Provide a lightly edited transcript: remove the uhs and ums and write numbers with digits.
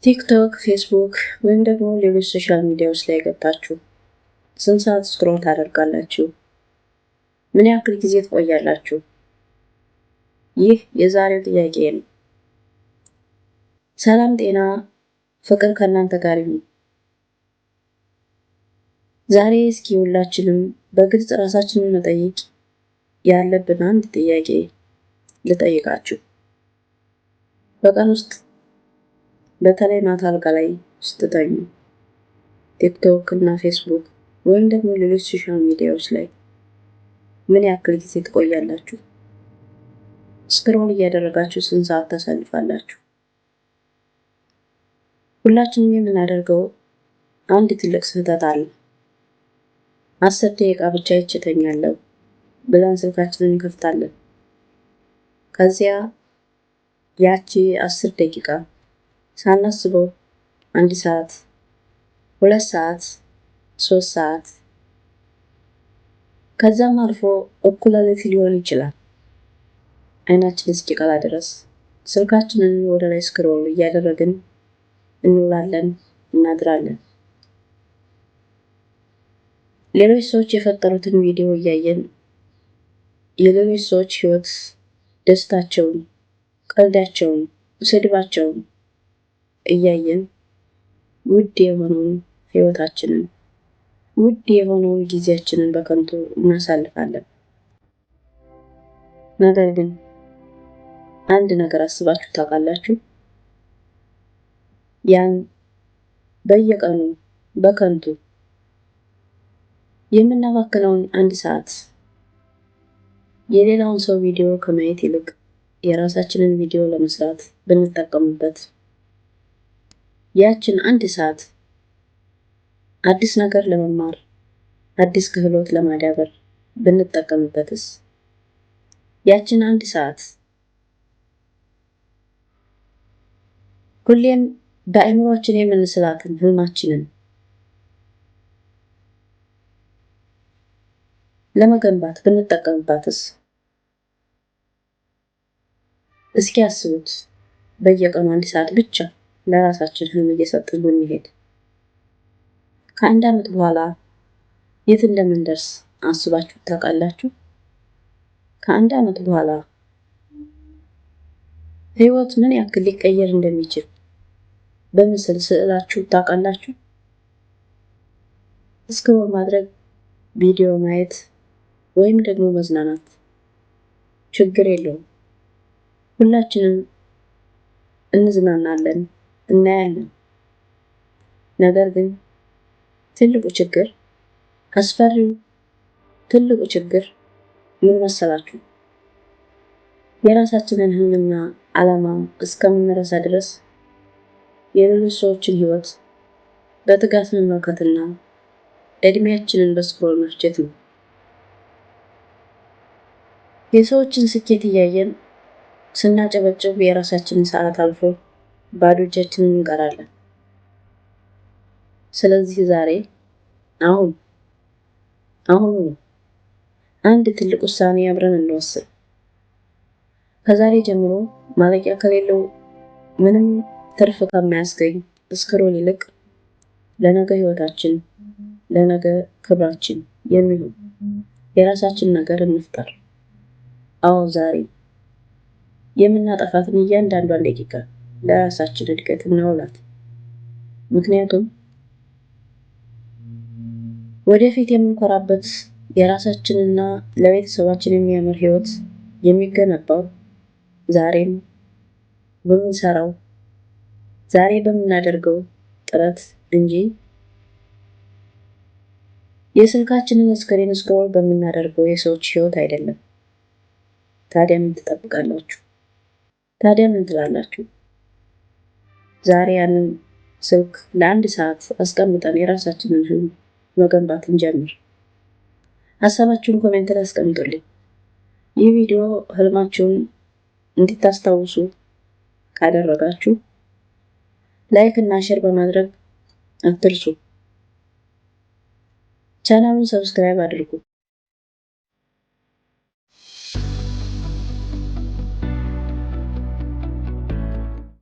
ቲክቶክ፣ ፌስቡክ ወይም ደግሞ ሌሎች social media ዎች ላይ ገብታችሁ ስንት ሰዓት scroll ታደርጋላችሁ? ምን ያክል ጊዜ ትቆያላችሁ? ይህ የዛሬው ጥያቄ ነው። ሰላም፣ ጤና፣ ፍቅር ከእናንተ ጋር ይሁን። ዛሬ እስኪ ሁላችንም በግልጽ ራሳችንን መጠየቅ ያለብን አንድ ጥያቄ ልጠይቃችሁ። በቀን ውስጥ በተለይ ማታ አልጋ ላይ ስትተኙ ቲክቶክ እና ፌስቡክ ወይም ደግሞ ሌሎች social media ዎች ላይ ምን ያክል ጊዜ ትቆያላችሁ? Scroll እያደረጋችሁ ስንት ሰዓት ታሳልፋላችሁ? ሁላችንም የምናደርገው አንድ ትልቅ ስህተት አለ። 10 ደቂቃ ብቻ አይቼ እተኛለሁ ብለን ስልካችንን እንከፍታለን። ከዚያ ያቺ 10 ደቂቃ ሳናስበው 1 ሰዓት፣ 2 ሰዓት፣ 3 ሰዓት፣ ከዛም አልፎ እኩለ ሌሊት ሊሆን ይችላል። አይናችን እስኪቀላ ድረስ ስልካችንን ወደ ላይ scroll እያደረግን እንውላለን፣ እናድራለን። ሌሎች ሰዎች የፈጠሩትን ቪዲዮ እያየን የሌሎች ሰዎች ህይወት፣ ደስታቸውን፣ ቀልዳቸውን፣ ስድባቸውን እያየን ውድ የሆነውን ህይወታችንን፣ ውድ የሆነውን ጊዜያችንን በከንቱ እናሳልፋለን። ነገር ግን አንድ ነገር አስባችሁ ታውቃላችሁ? ያን በየቀኑ በከንቱ የምናባክነውን 1 ሰዓት የሌላውን ሰው ቪዲዮ ከማየት ይልቅ የራሳችንን ቪዲዮ ለመስራት ብንጠቀምበት፣ ያችን 1 ሰዓት አዲስ ነገር ለመማር፣ አዲስ ክህሎት ለማዳበር ብንጠቀምበትስ? ያችን 1 ሰዓት ሁሌም በአእምሯችን የምንስላትን ህልማችንን ለመገንባት ብንጠቀምባትስ? እስኪ አስቡት። በየቀኑ 1 ሰዓት ብቻ ለራሳችን ህልም እየሰጠን ብንሄድ ከአንድ ዓመት በኋላ የት እንደምንደርስ አስባችሁ ታውቃላችሁ? ከአንድ ዓመት በኋላ ህይወት ምን ያክል ሊቀየር እንደሚችል በምስል ስዕላችሁ ታውቃላችሁ? Scroll ማድረግ፣ ቪዲዮ ማየት ወይም ደግሞ መዝናናት ችግር የለውም። ሁላችንም እንዝናናለን፣ እናያለን። ነገር ግን ትልቁ ችግር፣ አስፈሪው ትልቁ ችግር ምን መሰላችሁ? የራሳችንን ህልምና ዓላማ እስከምንረሳ ድረስ የሌሎች ሰዎችን ህይወት በትጋት መመልከትና እድሜያችንን በ scroll መፍጀት ነው። የሰዎችን ስኬት እያየን ስናጨበጭብ የራሳችንን ሰዓት አልፎ ባዶ እጃችንን እንቀራለን። ስለዚህ ዛሬ፣ አሁን አሁኑ አንድ ትልቅ ውሳኔ አብረን እንወስን። ከዛሬ ጀምሮ ማለቂያ ከሌለው፣ ምንም ትርፍ ከማያስገኝ scroll ይልቅ ለነገ ህይወታችን፣ ለነገ ክብራችን የሚሆን የራሳችን ነገር እንፍጠር። አዎ፣ ዛሬ የምናጠፋትን እያንዳንዷን ደቂቃ ለራሳችን እድገት እናውላት። ምክንያቱም ወደፊት የምንኮራበት የራሳችንና ለቤተሰባችን የሚያምር ህይወት የሚገነባው ዛሬም በምንሰራው፣ ዛሬ በምናደርገው ጥረት እንጂ የስልካችንን screen scroll በምናደርገው የሰዎች ህይወት አይደለም። ታዲያ ምን ትጠብቃላችሁ? ታዲያ ምን ትላላችሁ? ዛሬ ያንን ስልክ ለአንድ ሰዓት አስቀምጠን የራሳችንን ህልም መገንባት እንጀምር። ሀሳባችሁን comment ላይ አስቀምጡልኝ። ይህ ቪዲዮ ህልማችሁን እንድታስታውሱ ካደረጋችሁ like እና share በማድረግ አትርሱ። ቻናሉን subscribe አድርጉ።